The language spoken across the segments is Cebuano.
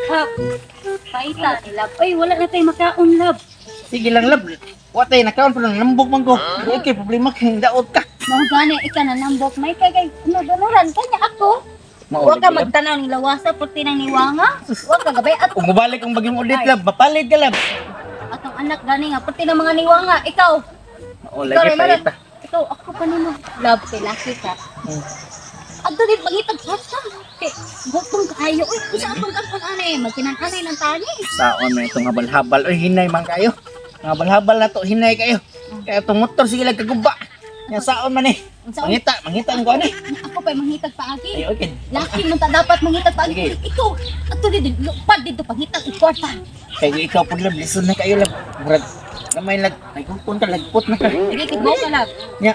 Hap. Paita ni love. Oy, wala na tayo makaon, love. Sige lang, love. Wa tay nakaon pero nambok man ko. Di kay problema kay daot ka. Mao gani ika na nambok may kay kay naduluran kanya ako. Mao Wa ka lagi, love. magtanaw ning lawasa puti nang niwanga. Wa ka gabay at Kung mobalik ang bagyong ulit, love, mapalit ka, love. atong anak gani nga puti ng mga niwanga. Ikaw. Mao Ikaw lagi rin, Maron. paita. Ikaw ako pa nimo. Love kay laki ka. Adto dit mangitag kwarta. Kay gutom kaayo oy. Usa atong kampon ani magkinananay ng tani. Saon na itong habal-habal. Oy, hinay man kayo. Habal-habal na to, hinay kayo. Kaya itong motor, sige lang kaguba. Nga saon man eh. Unsaon? Mangita, mangita ang kuan eh. Ako pa mangitag paagi. Ay, okay. Laki man ta dapat mangitag paagi. Sige. Ikaw adto dit lupad dito pangitag og kwarta. Kaya ikaw po, love, listen na kayo, love. Murag, gamay lag, may kumpon ka, lagpot na ka. Sige, kigmo ka love. Nya,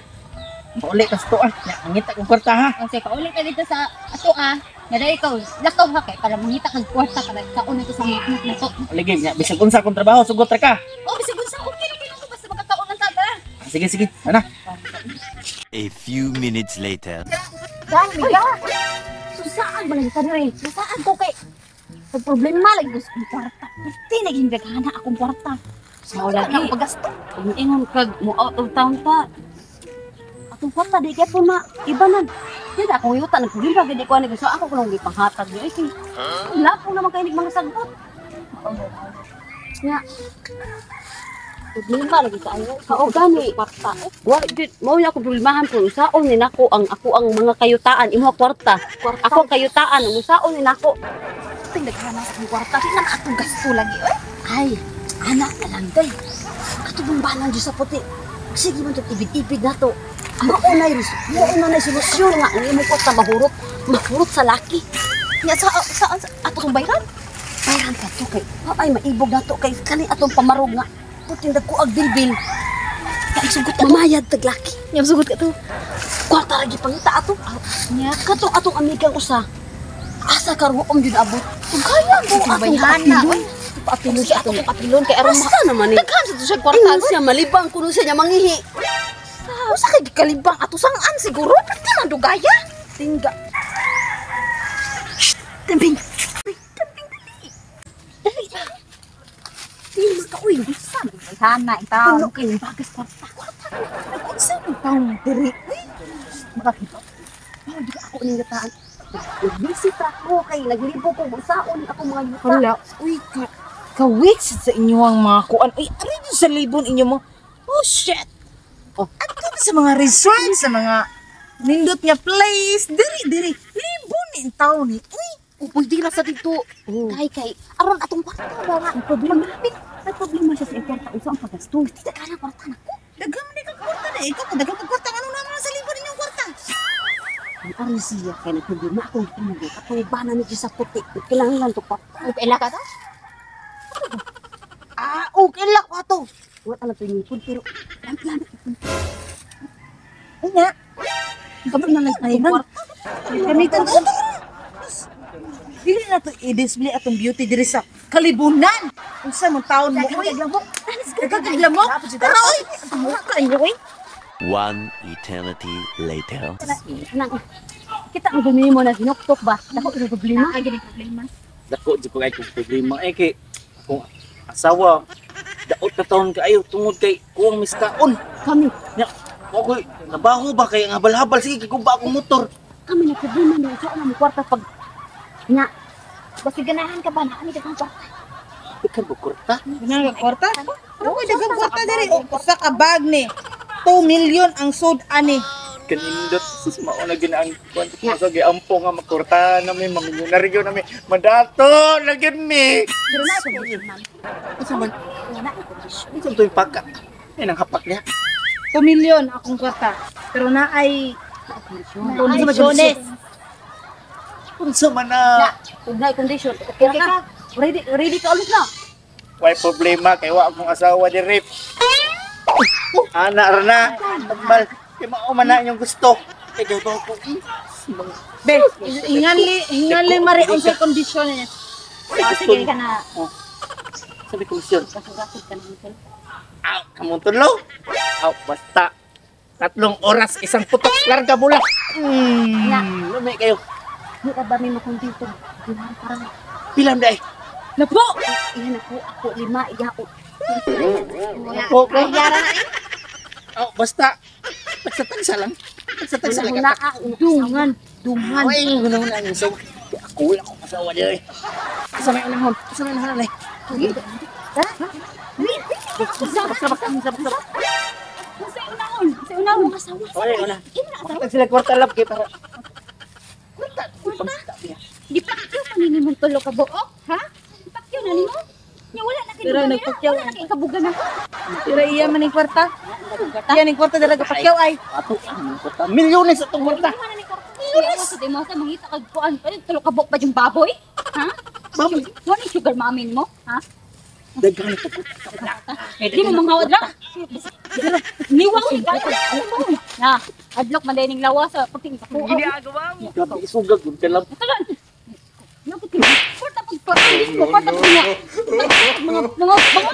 mauli ka sa tuwa. Nya, mangita kong kwarta ha. O sige, pauli ka dito sa ato ah. Nga ikaw, lakaw ha kay para mangita kag kwarta para kaon na to sa mga anak na to. Lagi, nya, bisag unsa akong trabaho, sugot ra ka. Oh, bisag unsa okay na kay ko basta makakaon lang ta tara. Ah, sige, sige, ana. A few minutes later. Dami ka. Susaan ba lang ka rin? Susaan ko kay sa problema lagi ko sa akong kwarta. Pwede naging daghan akong kwarta. Sao Wala lagi. na akong pagasto. Kung ingon kag mo out of town ta. Atong kwarta di kay na iba na. Di na akong yuta nagpulimba gid ko ani so ako ko lang gipanghatag di kay. Wala po naman kay mga sagbot. Nya. Problema lagi kaayo. Kao gani. Kwarta. Wa jud mao na ako problemahan kung usaon ni nako ang ako ang mga kayutaan imo kwarta. Ako ang kayutaan ang usaon ni nako. Pwede daghan akong kwarta. Di na akong gasto lagi. Oy. Ay, anak na lang day. Ato bang balang Diyos sa puti. Sige man to ibig-ibig na to. Maunay rin, mauna na solusyon nga ang imong kwarta mahurot, mahurot sa laki. Nya sa ato kong bayran. Bayran ka to kay, ay maibog na to kay kani atong pamarog nga. Puting dagko ag bilbil. Kay sugot ka to. Mamayad tag laki. Nya sugot ka to. Kwarta lagi pangita ato. Nya Katong atong amigang usa. Asa karuom jud abot. kaya mo Atong atong bayhana. paapilon. Paapilon Sige siya atong atong. apilon kay aron Basta naman eh. daghan sa to siya kwarta. Ingon siya malibang kuno siya niya mangihi. Usa kay gikalibang ato sangan siguro pati man dugaya. Tingga. Tamping. Tamping dali. Dali. Di ka uy. Unsa man bayhana itaw. Puno kay bagas kwarta. Unsa man taong diri? Uy. Makakita. Oh, di ka ako ning gataan. Nagbisita ako kay naglibo ko usaon ako mga yuta. Hala, uy, ka kawit sa inyo ang mga kuan. Uy, ano yun sa libon inyo mo? Oh, shit! Oh. Ato na sa mga resort, sa mga nindot nga place. Diri, diri. Libon ni taon ni. Uy, Oh, pwede ra sa dito. Oh. Kay kay aron atong kwarta ba nga. May problema. May problema siya sa kwarta unsa ang pagasto. Di daghan ang kwarta nako. daghan man ka kwarta na. Ikaw, daghan ka kwarta. Ano naman sa libon inyong kwarta? Ang aron siya kay nag problema akong gitingog katong bana ni sa puti. Kinahanglan to kwarta. Ug ila ka to? Ah, okay lang ko ato. Wala na to ngipon pero ang plano Uy nga. Kami na lang tayo. Gamitan to. Dili na to i-display atong beauty diri sa kalibunan. Unsa man taon mo? Uy, daghan kag lamok. Tara, oy. Kayo oy. One eternity later. nang kita ang gumimo mo na sinuktok ba? Dako ito problema. Ay gini problema. Dako, di ko kay kong problema. Eh, kay, akong asawa, daot na taon kaayo, tungod kay kuwang miskaon. Kami Nya, ako, nabaho ba kay ang habal-habal? Sige, kaguba akong motor. kami na problema na usaon ang kwarta pag nya Basta ganahan ka ba na ani daghang kwarta. Ikaw ba kwarta? Daghan ka kwarta? Uy, daghan kwarta diri. O, usa ka bag ni. 2 million ang sud ani. Kanindot, sus, mauna ginaang kwan. Masa giampo nga makurta na mi, mamilyonaryo na mi, madato na gyud mi. Pero na problema. Unsa man? Nga na kondisyon. Unsa to'y pagka? Ay, nang hapak niya. 2 million akong kwarta. Pero na ay kondisyones. Unsa man na? Na, ug na condition. Okay Okay ra ka. Ready ready ka ulit na. Way problema kay wa akong asawa di rip. Ana ra na. Tambal. Kay mao man na inyong gusto. Kay gabaw ko. Be, hingali, hingali mari unsay kondisyon niya. Oh, sige ka na. Sabi ko sure. Gasog-gasog ka na Michael. Aw, kamong tulo. Aw, basta. 3 oras, isang putok, larga bula. Na. Lumi kayo. Di ra ba mi makontento Ilan parang Pila man day? Napo! Iyan ako, ako lima, iya o. Okay. Oh, basta tagsa-tagsa lang. Tagsa-tagsa lang. Wala ka. Dungan, dungan. Ay, guna-guna ang asawa. Ako wala akong asawa diri. Sa may unahon, sa may unahon ay. Baksa, baksa, baksa, baksa. Sa unahon, sa unahon. Asawa. Oy, una. Makatag sila kwarta lab kay para. Kwarta, kwarta. Di pakyaw pa nini mong tulo ka buok, ha? Pakyaw na nimo. Nya wala na Pero kini. nagpakyaw. Wala na kay kabugan na. Pero iya man ning kwarta. Iya ning kwarta dalaga pakyaw ay. Ato ang kwarta. Milyones atong kwarta. Wala na ni kwarta. Milyones. Sa demo sa mangita kag kuan pa tulo ka buok pa yung baboy, ha? Baboy. Wala ni sugar mami mo, ha? Daghan to. Di mo manghawad lang. Niwaw ni kayo. Na, adlok man din lawas sa pagting ko. Grabe isugag gud kalab. Talan. Kwarta pag pag mo kwarta pag niya. Mga mga mga.